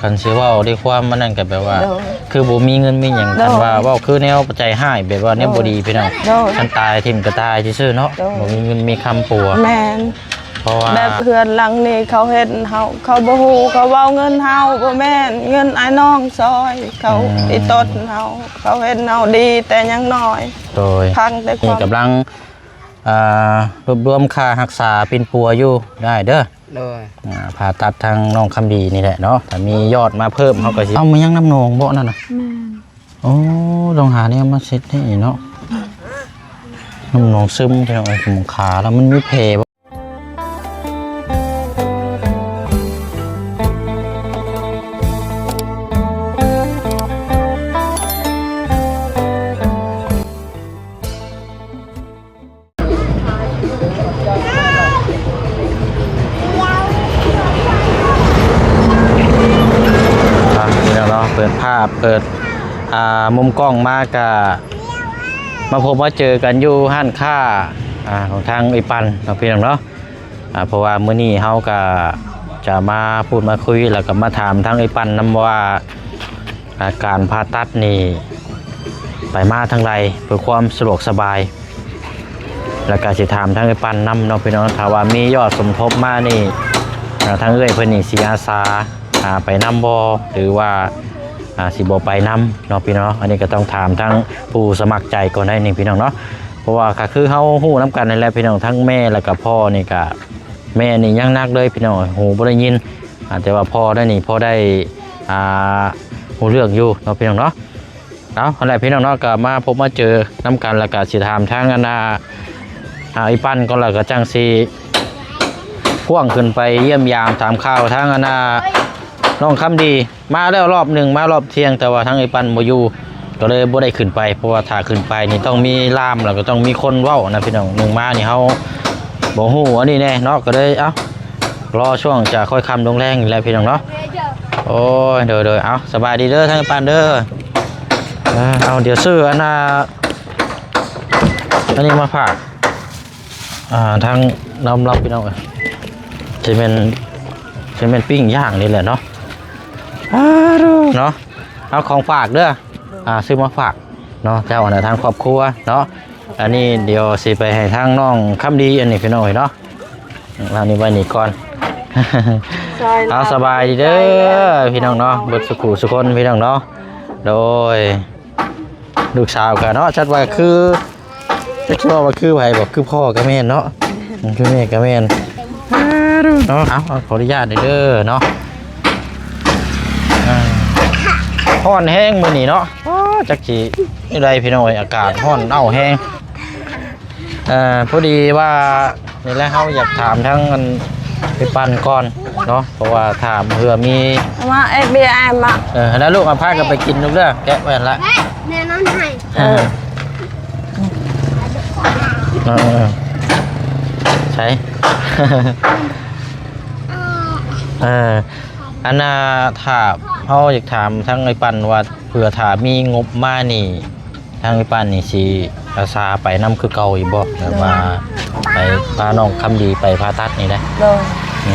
ຄັນຊິເວົ້າດ້ວຍຄວາມອັນນັ້ນກໍແບບວ່າ ໂດຍ ຄືບໍ່ມີເງິນມີຫຍັງ ໂດຍ ຄັນວ່າເວົ້າຄືແນວໃຈຮ້າຍ ແບບວ່າແນວ ໂດຍ ບໍ່ດີພີ່ນ້ອງ ໂດຍ ຄັນຕາຍຖິ້ມກໍຕາຍຊື່ໆເນາະ ໂດຍ ບໍ່ມີເງິນມີຄຳປົວ ແມ່ນ ເພາະວ່າ ແບບເຮືອນຫຼັງນີ້ເຂົາເຮັດເຮົາ ເຂົາບໍ່ຮູ້ ເຂົາເວົ້າເງິນເຮົາ ບໍ່ແມ່ນເງິນອ້າຍນ້ອງຊ່ອຍ ເຂົາ ອືມ ອີ່ຕົນເຮົາ ເຂົາເຫັນເຮົາດີແຕ່ຍັງນ້ອຍ ໂດຍ ຟັງແຕ່ຄວາມ ນີ້ກຳລັງ ອ່າ ລວບລວມຄ່າຮັກສາປິ່ນປົວຢູ່ ໄດ້ເດີ ໂດຍ ອ່າ ຜ່າຕັດທາງນ້ອງຄຳດີນີ້ແຫຼະເນາະ ຖ້າມີຍອດມາເພີ່ມ ເຮົາກໍຊິ ເອົາ ມີຫຍັງ ນ້ຳໜອງບໍ່ນັ້ນນະ? ແມ່ນ ໂອ້ ຕ້ອງຫາແນວມາເຊັດໃຫ້ເນາະ ນ້ຳໜອງຊຶມ ພີ່ນ້ອງເອີຍ ຂອງຂາລະ ມັນມີແຜບໍ່? ອ່ະ ພີ່ນ້ອງເນາະ ເປີດພາບ ເປີດ ອ່າ ມຸມກ້ອງມາກະມາພົບມາເຈີກັນຢູ່ຮ້ານຄ້າ ອ່າ ຂອງທາງເອື້ອຍປັນເນາະ ພີ່ນ້ອງເນາະ. ອ່າ ເພາະວ່າມື້ນີ້ເຮົາກະຈະມາພູດມາຄຸຍ ແລ້ວກະມາຖາມທາງເອື້ອຍປັນນຳວ່າ ອ່າ ການຜ່າຕັດນີ້ໄປມາທາງໃດ ເພື່ອຄວາມສະດວກສະບາຍ ແລ້ວກະຊິຖາມທາງເອື້ອຍປັນນຳເນາະ ພີ່ນ້ອງ ຖ້າວ່າມີຍອດສົມທົບມານີ້ ອ່າ ທາງເອື້ອຍເພິ່ນນີ້ຊິອາສາ ອ່າ ໄປນຳບໍ່ ຫຼືວ່າ ອ່າ ຊິບໍ່ໄປນຳເນາະ ພີ່ນ້ອງເນາະ. ອັນນີ້ກໍຕ້ອງຖາມທາງຜູ້ສະໝັກໃຈກ່ອນໄດ໋ນີ້ ພີ່ນ້ອງເນາະ ເພາະວ່າກໍຄືເຮົາຮູ້ນຳກັນນັ້ນແຫຼະ ພີ່ນ້ອງ ທັງແມ່ແລ້ວກໍພໍ່ນີ້ກໍ ແມ່ນີ້ຍັງໜັກເລີຍພີ່ນ້ອງ ຫູບໍ່ໄດ້ຍິນ ອ່າ ແຕ່ວ່າພໍ່ໄດ້ນີ້ພໍໄດ້ ອ່າ ຮູ້ເລື່ອງຢູ່ເນາະພີ່ນ້ອງເນາະ. ເອົາ ຫັ້ນແຫຼະພີ່ນ້ອງເນາະ ກໍມາພົບມາເຈີນຳກັນ ແລ້ວກໍຊິຖາມທາງອັນນ່າ ອ່າ ອີ່ປັນກ່ອນ ແລ້ວກໍຈັ່ງຊິພ່ວງຂຶ້ນໄປຢ້ຽມຢາມຖາມຂ່າວທາງອັນນ່າ ນ້ອງຄຳດີ. ມາແລ້ວລອບໜຶ່ງ ມາລອບທ່ຽງ ແຕ່ວ່າທາງເອື້ອຍປັນບໍ່ຢູ່ ກໍເລີຍບໍ່ໄດ້ຂຶ້ນໄປ ເພາະວ່າຖ້າຂຶ້ນໄປນີ້ຕ້ອງມີລາມ ແລ້ວກໍຕ້ອງມີຄົນເວົ້ານະພີ່ນ້ອງ ໜຶ່ງມານີ້ເຮົາບໍ່ຮູ້ອັນນີ້ແນ່ເນາະ ກໍເລີຍ ເອົ້າ ລໍຊ່ວງຈະຄ່ອຍຄ່ຳລົງແລງນີ້ແຫຼະພີ່ນ້ອງເນາະ. ໂອ້ຍ ໂດຍໆ ເອົ້າ ສະບາຍດີເດີທາງເອື້ອຍປັນເດີ. ເອີ ເອົາ ດຽວຊື້ອັນນ່າ ອັນນີ້ມາຝາກ ອ່າ ທາງນ້ອມລຳພີ່ນ້ອງເອີຍ ຊິແມ່ນ ຊິແມ່ນປີ້ງຍ່າງນີ້ແຫຼະເນາະ ອາດູ ເນາະ ເອົາຂອງຝາກເດີ ອ່າ ຊື້ມາຝາກເນາະ ເຈົ້າ ອັນນ່າ ທາງຄອບຄົວເນາະ. ອັນນີ້ດຽວຊິໄປໃຫ້ທາງນ້ອງຄຳດີ ອັນນີ້ພີ່ນ້ອງເອີຍເນາະ ເອົານີ້ໄວ້ນີ້ກ່ອນ ເອົາ ສະບາຍດີເດີ ພີ່ນ້ອງເນາະ ເບິດສຸຂູສຸຄົນ ພີ່ນ້ອງເນາະ ໂດຍ ລູກສາວກໍເນາະ ຈັກວ່າຄື ຈັກຊິເວົ້າວ່າຄືໃຜບໍ ຄືພໍ່ກໍແມ່ນເນາະ ຄືແມ່ກໍແມ່ນ ເນາະ. ເອົາ ຂໍອະນຸຍາດເດີເນາະ ອ່າ ຮ້ອນແຮງມື້ນີ້ເນາະ ໂອ້ ຈັກຊິແນວໃດພີ່ນ້ອງເອີຍ ອາກາດຮ້ອນເອົ້າແຮງ. ເອີ ພໍດີວ່ານີ້ແຫຼະ ເຮົາຢາກຖາມທາງອັນ ເອື້ອຍປັນກ່ອນເນາະ ເພາະວ່າຖາມເພື່ອມີ ມາ ເອສ ບີ ເອັມ ມາ ເອີ ຫັ້ນລະລູກ ເອົາພາກັນໄປກິນລູກເດີ ແກະໄວ້ຫັ້ນລະ ແມ່ນອນໃຫ້ ເອີ ເອີ ໃສ ເອີ ອັນນ່າ ຖ້າເຮົາຢາກຖາມທາງເອື້ອຍປັນວ່າ ເພື່ອຖ້າມີງົບມານີ້ ທາງອີ່ປານນີ້ຊິອາສາໄປນຳຄືເກົ່າຢູ່ບໍ່? ແບບວ່າໄປພານ້ອງຄຳດີໄປຜ່າຕັດນີ້ໄດ໋. ໂດຍ. ອື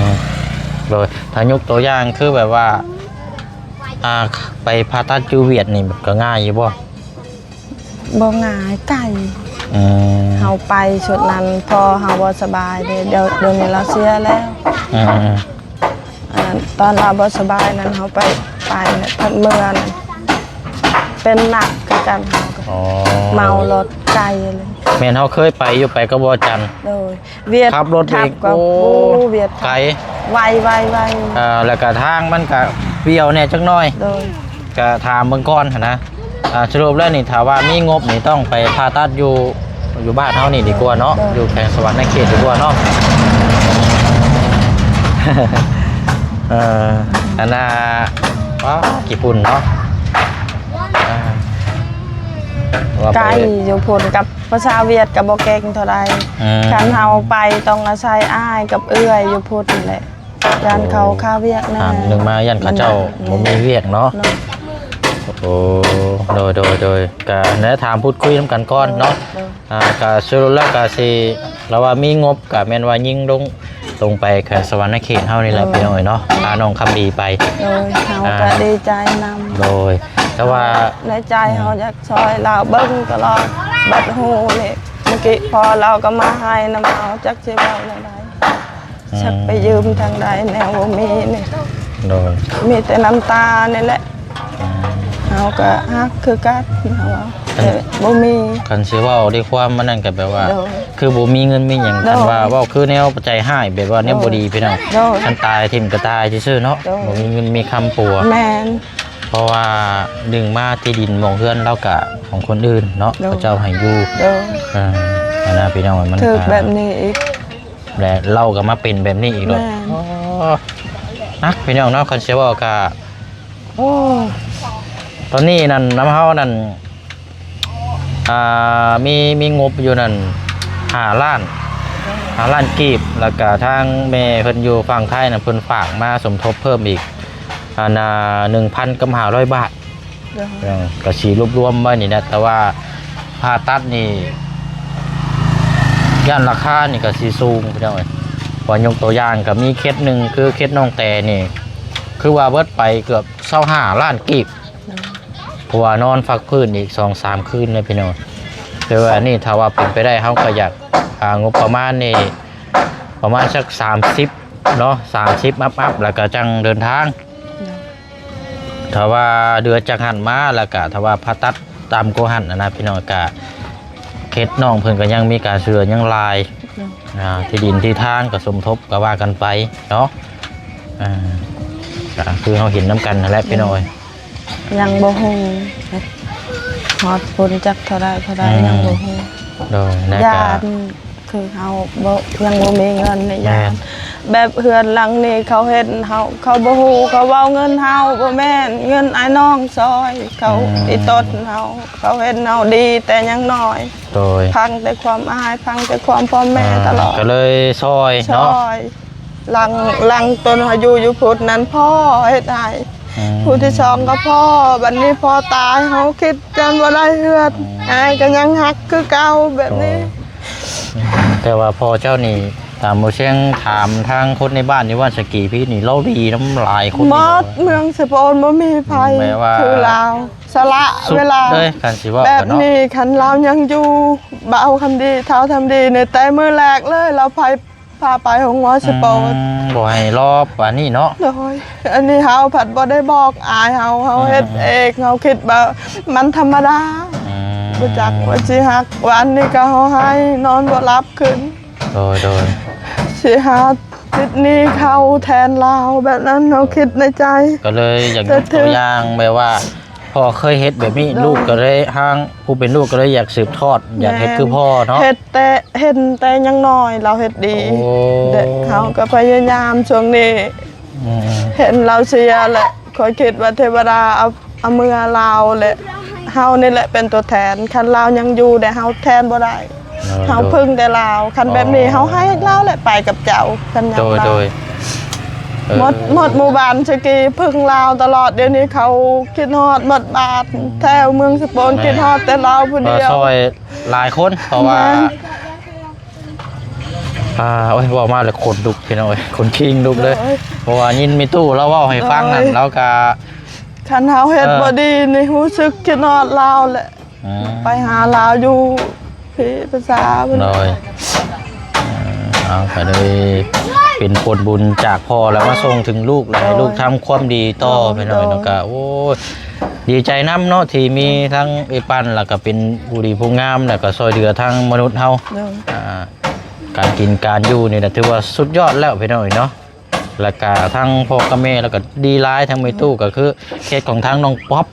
ມ ໂດຍ. ຖ້າຍົກຕົວຢ່າງຄືແບບວ່າ ອ່າ ໄປຜ່າຕັດຢູ່ຫວຽດນີ້ ແບບກໍງ່າຍຢູ່ບໍ່? ບໍ່ງ່າຍ ໄກ. ອືມ ເຮົາໄປຊຸດນັ້ນ ພໍ່ເຮົາບໍ່ສະບາຍເດ້ ດຽວ ດຽວນີ້ລາວເສຍແລ້ວ. ອືມ ອັນນັ້ນ ຕອນລາວບໍ່ສະບາຍນັ້ນ ເຮົາໄປ ໄປພັດເມືອນັ້ນ ເປັນໜັກຄືກັນ ເຮົາກໍ ອໍ ເມົາລົດໄກເລີຍ. ແມ່ນ ເຮົາເຄີຍໄປຢູ່ ໄປກັບບໍ່ຈັນ. ໂດຍ. ຫວຽດ ຂັບລົດອີກ ໂອ້ ຫວຽດ ໄກ ໄວ ໄວ ໄວ. ເອີ ແລ້ວກະທາງມັນກະປ່ຽວແດ່ຈັກໜ້ອຍ. ໂດຍ. ກະຖາມເບິ່ງກ່ອນຫັ້ນນະ. ອ່າ ສະຫຼຸບແລ້ວນີ້ ຖ້າວ່າມີງົບນີ້ ຕ້ອງໄປຜ່າຕັດຢູ່ ຢູ່ບ້ານເຮົານີ້ດີກວ່າເນາະ. ໂດຍ. ຢູ່ແຂວງສະຫວັນນະເຂດດີກວ່າເນາະ. ເອີ ອັນນ່າ ວ້າ ຂີ້ຝຸ່ນເນາະ. ອ່າ ວ່າໄປ ໄກຢູ່ພຸ້ນ ກັບພາສາຫວຽດກໍບໍ່ເກັ່ງເທົ່າໃດ. ອືມ ຄັນເຮົາໄປຕ້ອງອາໄສອ້າຍກັບເອື້ອຍຢູ່ພຸ້ນແຫຼະ. ຢ້ານເຂົາຄາວຽກແດ່. ອ່າ ໜຶ່ງມາຢ້ານເຂົາເຈົ້າ ແມ່ນ ບໍ່ມີວຽກເນາະ. ເນາະ. ໂອ້ ໂດຍ ໂດຍ ໂດຍ. ກະແນະຖາມພູດຄຸຍນຳກັນກ່ອນເນາະ. ໂດຍ. ອ່າ ກະສະຫຼຸບແລ້ວກະຊິ ລະວ່າມີງົບກະແມ່ນວ່າຍິງລົງ ຕົງໄປແຂວງສະຫວັນນະເຂດເຮົານີ້ແຫຼະ ໂດຍ ພີ່ນ້ອງເອີຍເນາະ ພານ້ອງຄຳດີໄປ. ໂດຍ ເຮົາ ອ່າ ກໍດີໃຈນຳ. ໂດຍ ແຕ່ວ່າໃນໃຈເຮົາ ອືມ ຢາກຊ່ອຍລາວເບິ່ງຕະຫຼອດ ບັດຮູ້ນີ້ ເມື່ອກີ້ພໍ່ລາວກໍມາໄຫ້ນຳເຮົາ ຈັກຊິເວົ້າແນວໃດ. ອືມ ຈັກໄປຢືມທາງໃດ ແນວບໍ່ມີນີ້. ໂດຍ ມີແຕ່ນ້ຳຕານີ້ແຫຼະ. ອືມ ເຮົາກໍຮັກຄືກັນ ເຮົາວ່າ ຄັນ ແຕ່ບໍ່ມີ ຄັນຊິເວົ້າດ້ວຍຄວາມອັນນັ້ນກໍແບບວ່າ ໂດຍ ຄືບໍ່ມີເງິນມີຫຍັງ. ໂດຍ ຄັນວ່າເວົ້າຄືແນວໃຈຮ້າຍ ແບບວ່າແນວ ໂດຍ ບໍ່ດີພີ່ນ້ອງ. ໂດຍ ຄັນຕາຍຖິ້ມກໍຕາຍຊື່ໆເນາະ. ໂດຍ ບໍ່ມີເງິນມີຄຳປົວ. ແມ່ນ ເພາະວ່າດຶງມາທີ່ດິນໝອງເຮືອນລາວກະຂອງຄົນອື່ນເນາະ. ໂດຍ ເຂົາເຈົ້າໃຫ້ຢູ່. ໂດຍ ອ່າ ອັນນັ້ນພີ່ນ້ອງ ມັນ ຖືກ ກໍ ແບບນີ້ອີກ ແລະລາວກໍມາເປັນແບບນີ້ອີກໂລດ. ແມ່ນ ໂອ້ ໜັກພີ່ນ້ອງເນາະ ຄັນຊິເວົ້າກໍ ໂອ້ ຕອນນີ້ນັ້ນນຳເຮົານັ້ນ ອ່າ ມີ ມີງົບຢູ່ນັ້ນຫ້າລ້ານ ຫ້າລ້ານກີບ ແລ້ວກະທາງແມ່ເພິ່ນຢູ່ຝັ່ງໄທນັ້ນ ເພິ່ນຝາກມາສົມທົບເພີ່ມອີກ ອັນນ່າ ໜຶ່ງພັນກັບຫ້າຮ້ອຍບາດ. ໂດຍ ເອີ ກໍຊິລວບລວມໄວ້ນີ້ແຫຼະ ແຕ່ວ່າຜ່າຕັດນີ້ ຢ້ານລາຄານີ້ກໍຊິສູງພີ່ນ້ອງເອີຍ. ວ່າຍົກຕົວຢ່າງກໍມີເຄສໜຶ່ງ ຄືເຄສນ້ອງແຕນີ້ ຄືວ່າເບິດໄປເກືອບຊາວຫ້າລ້ານກີບ. ໂດຍ ເພາະວ່ານອນພັກພື້ນອີກສອງສາມຄືນເລີຍພີ່ນ້ອງ. ແຕ່ວ່າອັນນີ້ຖ້າວ່າເປັນໄປໄດ້ ເຮົາກໍຢາກ ອ່າ ງົບປະມານນີ້ ປະມານສັກສາມສິບເນາະ ສາມສິບອັບໆ ແລ້ວກໍຈັ່ງເດີນທາງ. ໂດຍ ຖ້າວ່າເດືອນຈາກຫັ້ນມາ ແລ້ວກະຖ້າວ່າຜ່າຕັດຕ່ຳກວ່າຫັ້ນນະ ພີ່ນ້ອງ ກະເຂດນ້ອງເພິ່ນກໍຍັງມີການຊ່ວຍເຫຼືອຍັງຫຼາຍ. ໂດຍ ອ່າ ທີ່ດິນທີ່ທາງກໍສົມທົບກໍວ່າກັນໄປເນາະ. ອ່າ ກະຄືເຮົາເຫັນນຳກັນຫັ້ນແຫຼະ ພີ່ນ້ອງເອີຍ. ຍັງບໍ່ຮູ້ຮອດພຸ້ນຈັກເທົ່າໃດເທົ່າໃດ ອືມ ຍັງບໍ່ຮູ້. ໂດຍ ແລະ ຢ້ານ ກໍ ຄືເຮົາບໍ່ ຍັງບໍ່ມີເງິນນີ້ ແມ່ນ ຢ້ານ ແບບເຮືອນຫຼັງນີ້ເຂົາເຫັນເຮົາ ເຂົາບໍ່ຮູ້ ເຂົາເວົ້າເງິນເຮົາ ບໍ່ແມ່ນເງິນອ້າຍນ້ອງຊ່ອຍເຂົາ ອືມ ອີ່ຕົນເຮົາ ເຂົາເຫັນເຮົາດີແຕ່ຍັງນ້ອຍ. ໂດຍ ຟັງແຕ່ຄວາມອ້າຍ ຟັງແຕ່ຄວາມພໍ່ແມ່ ອ່າ ຕະຫຼອດ ກໍເລີຍຊ່ອຍເນາະ ຊ່ອຍ. ຫຼັງ ຫຼັງຕົນເຮົາຢູ່ ຢູ່ພຸ້ນນັ້ນ ພໍ່ເຮັດໃຫ້ ອືມ ຜູ້ທີສອງກໍພໍ່ ບັດນີ້ພໍ່ຕາຍ ເຮົາຄິດຈົນບໍ່ໄດ້ເຮືອນ ອືມ ອ້າຍກໍຍັງຮັກຄືເກົ່າແບບນີ້. ໂດຍ ແຕ່ວ່າພໍ່ເຈົ້ານີ້ ຕາມໝູ່ຊຽງຖາມທາງຄົນໃນບ້ານຢູ່ບ້ານສະກີພີນີ້ ລາວດີນຳຫຼາຍຄົນ ໝົດເມືອງສະໂປນບໍ່ມີໃຜ ແບບວ່າ ຄືລາວ ສະຫຼະເວລາ ສຸດເລີຍ ຄັນຊິເວົ້າ ແບບນີ້ ຄັນລາວຍັງຢູ່ ບ່າວຄຳດີ ທ້າວຄຳດີນີ້ ແຕ່ມື້ແລກເລີຍ ລາວໄປ ພາໄປໂຮງໝໍສະໂປດ ອືມ ບໍ່ໃຫ້ລອບ ອັນນີ້ເນາະ. ໂດຍ ອັນນີ້ເຮົາພັດບໍ່ໄດ້ບອກອ້າຍເຮົາ ເຮົາເຮັດເອງ ອືມ ເຮົາຄິດວ່າມັນທຳມະດາ ອືມ ບໍ່ຈັກວ່າຊິຮັກ. ວານນີ້ກໍເຮົາໄຫ້ ນອນບໍ່ຫຼັບຄືນ. ໂດຍ ໂດຍ ຊິຫາຕິດໜີ້ເຂົາແທນລາວ ແບບນັ້ນ ເຮົາຄິດໃນໃຈ ກໍເລີຍຢາກຍົກຕົວຢ່າງແບບວ່າ ພໍ່ເຄີຍເຮັດແບບນີ້ ໂດຍ ລູກກໍເລີຍ ທາງຜູ້ເປັນລູກກໍເລີຍຢາກສືບທອດ ຢາກເຮັດຄືພໍ່ເນາະ ແມ່ນ ເຮັດແຕ່ ເຫັນແຕ່ຍັງນ້ອຍລາວເຮັດດີ ໂອ້ ແລະເຮົາກໍພະຍາຍາມຊ່ວງນີ້ ອືມ ເຫັນລາວເສຍແຫຼະ ຂ້ອຍຄິດວ່າເທວະດາເອົາ ເອົາເມືອລາວ ແລະເຮົານີ້ແຫຼະເປັນຕົວແທນ ຄັນລາວຍັງຢູ່ແດ່ເຮົາແທນບໍ່ໄດ້. ເອີ ເຮົາເພິ່ງແຕ່ລາວ ຄັນແບບນີ້ ໂດຍ ເຮົາໃຫ້ລາວແຫຼະໄປກັບເຈົ້າ ຄັນຍັງ ໂດຍ ລາວ ໂດຍ ເອີ ໝົດ ໝົດໝູ່ບ້ານສະກີເພິ່ງລາວຕະຫຼອດ ດຽວນີ້ເຂົາຄິດຮອດໝົດບ້ານ ອືມ ແຖວເມືອງສະໂປນ ແມ່ນ ຄິດຮອດແຕ່ລາວຜູ້ດຽວ ກໍຊ່ອຍຫຼາຍຄົນ ເພາະວ່າ ແມ່ນ ອ່າ ໂອ້ຍ ເວົ້າມາແລ້ວຂົນລຸກພີ່ນ້ອງເອີຍ ຂົນຄີງລຸກເລີຍ ໂດຍ ເພາະວ່າຍິນແມ່ຕູ້ລາວເວົ້າໃຫ້ຟັງນັ້ນ ໂດຍ ລາວກະ ຄັນເຮົາເຮັດ ເອີ ບໍ່ດີນີ້ ຮູ້ສຶກຄິດຮອດລາວແຫຼະ ອືມ ໄປຫາລາວຢູ່ພີ້ພາສາເພິ່ນ ໂດຍ ເອີ ເອົາ ກໍເລີຍເປັນຜົນບຸນຈາກພໍ່ ແລ້ວມາສົ່ງເຖິງລູກ ແລ້ວໃຫ້ ໂດຍ ລູກທຳຄວາມດີຕໍ່ ໂດຍ ພີ່ນ້ອງ ໂດຍ ເນາະ ກໍ ໂອ້ຍ ດີໃຈນຳເນາະ ທີ່ມີທັງເອື້ອຍປັ້ນ ແລ້ວກໍເປັນຜູ້ດີຜູ້ງາມ ແລ້ວກໍຊ່ວຍເຫຼືອທັງມະນຸດເຮົາ ໂດຍ ອ່າ ການກິນການຢູ່ນີ້ນະ ຖືວ່າສຸດຍອດແລ້ວ ພີ່ນ້ອງເອີຍເນາະ. ແລ້ວກະທັງພໍ່ກັບແມ່ ແລ້ວກະດີຫຼາຍ ທັງແມ່ຕູ້ ອືມ ກໍຄືເຂດຂອງທາງນ້ອງປັອບ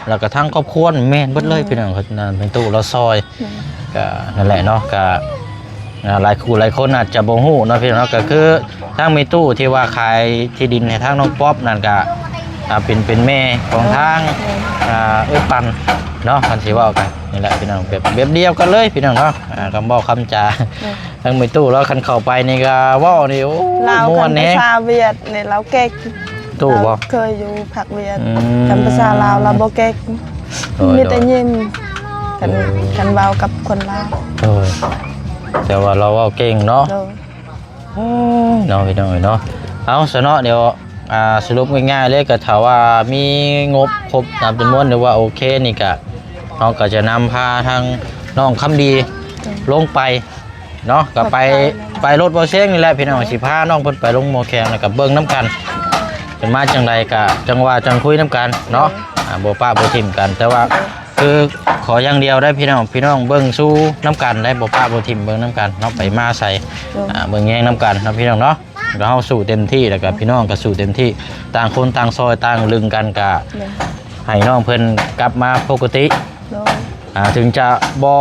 ແລ້ວກະທັງຄອບຄົວ ແມ່ນເບິດເລີຍ ອືມ ພີ່ນ້ອງ ແມ່ຕູ້ລາວຊ່ອຍ ອືມ ກະນັ້ນແຫຼະເນາະ ກະ ອ່າ ຫຼາຍຄູ່ຫຼາຍຄົນອາດຈະບໍ່ຮູ້ເນາະ ພີ່ນ້ອງເນາະ ກໍຄືທາງແມ່ຕູ້ທີ່ວ່າຂາຍທີ່ດິນໃຫ້ທາງນ້ອງປັອບນັ້ນ ກະ ອ່າ ເປັນ ເປັນແມ່ຂອງທາງ ເອີ ອ່າ ເອື້ອຍປັ້ນເນາະ ຄັນຊິເວົ້າກັນນີ້ແຫຼະ ພີ່ນ້ອງ ແບບ ແບບດຽວກັນເລີຍ ພີ່ນ້ອງເນາະ ອ່າ ຄຳເວົ້າຄຳຈາ ເອີ ທາງແມ່ຕູ້ລາວຄັນເຂົ້າໄປນີ້ກໍເວົ້ານີ້ ໂອ້ ລາວ ມ່ວນແຮງ ຄັນພາສາຫວຽດນີ້ລາວເກັ່ງ ຕູ້ບໍ່? ລາວເຄີຍຢູ່ພາກຫວຽດ ອືມ ຄັນພາສາລາວລາວບໍ່ເກັ່ງ ໂດຍ ມີແຕ່ ໂດຍ ຍິ້ມ ຄັນ ໂດຍ ຄັນເວົ້າກັບຄົນລາວ ໂດຍ ແຕ່ວ່າລາວເວົ້າເກັ່ງເນາະ ໂດຍ ໂອ້ຍ ເນາະ ພີ່ນ້ອງເອີຍເນາະ. ເອົາຊະເນາະ ດຽວ ອ່າ ສະຫຼຸບງ່າຍໆເລີຍ ກໍຖ້າວ່າມີງົບຄົບຕາມຈຳນວນ ຫຼືວ່າໂອເຄນີ້ ກໍ ເຮົາກໍຈະນຳພາທາງນ້ອງຄຳດີ ໂດຍ ລົງໄປເນາະ ກໍໄປ ໄປລົດບໍ່ເຊງນີ້ແຫຼະ ພີ່ນ້ອງ ຊິພານ້ອງເພິ່ນໄປລົງໝໍ້ແຂງ ແລ້ວກໍເບິ່ງນຳກັນ ເພິ່ນມາຈັ່ງໃດກໍຈັ່ງວ່າຈັ່ງຄຸຍນຳກັນເນາະ ໂດຍ ອ່າ ບໍ່ປະບໍ່ຖິ້ມກັນ ແຕ່ວ່າ ຄືຂໍຢ່າງດຽວໄດ້ພີ່ນ້ອງ ພີ່ນ້ອງເບິ່ງສູ່ນຳກັນໄດ້ ບໍ່ປະບໍ່ຖິ້ມ ເບິ່ງນຳກັນເນາະ ໄປມາໃສ ໂດຍ ອ່າ ເບິ່ງແຍງນຳກັນເນາະ ພີ່ນ້ອງເນາະ. ແລ້ວເຮົາສູ້ເຕັມທີ່ ແລ້ວກໍພີ່ນ້ອງກໍສູ້ເຕັມທີ່ ຕ່າງຄົນຕ່າງຊ່ອຍ ຕ່າງລຶງກັນ ກໍ ໂດຍ ໃຫ້ນ້ອງເພິ່ນກັບມາປົກກະຕິ ໂດຍ ອ່າ ເຖິງຈະບໍ່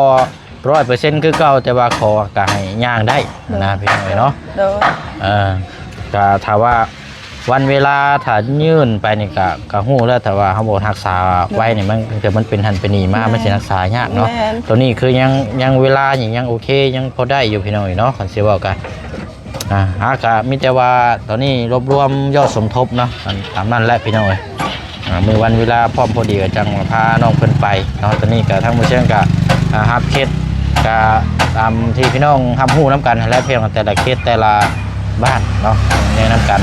ຮ້ອຍເປີເຊັນຄືເກົ່າ ແຕ່ວ່າຂໍກໍໃຫ້ຍ່າງໄດ້ ໂດຍ ນະ ພີ່ນ້ອງເອີຍເນາະ ໂດຍ ເອີ ກໍຖ້າວ່າ ວັນເວລາຖ້າຍື່ນໄປນີ້ກະ ກະຮູ້ແລ້ວ ຖ້າວ່າເຮົາບໍ່ຮັກສາໄວ້ນີ້ ມັນ ເທື່ອມັນເປັນຫັ້ນເປັນນີ້ມາ ແມ່ນ ມັນຊິຮັກສາຍາກເນາະ ແມ່ນ ໂຕນີ້ຄືຍັງ ຍັງເວລານີ້ຍັງໂອເຄ ຍັງພໍໄດ້ຢູ່ພີ່ນ້ອງເອີຍເນາະ ຄັນຊິເວົ້າກະ ອ່າ ຫາກະມີແຕ່ວ່າຕອນນີ້ລວບລວມຍອດສົມທົບເນາະ ອັນຕາມນັ້ນແຫຼະພີ່ນ້ອງເອີຍ ອ່າ ມື້ວັນເວລາພ້ອມພໍດີກະຈັ່ງພານ້ອງເພິ່ນໄປເນາະ ຕອນນີ້ກະທາງໝູ່ເຊງກະ ອ່າ ຮັບເຂດ ກະຕາມທີ່ພີ່ນ້ອງຮັບຮູ້ນຳກັນຫັ້ນແຫຼະ ພຽງແຕ່ລະເຂດແຕ່ລະ ບ້ານເນາະ ແນະນຳກັນ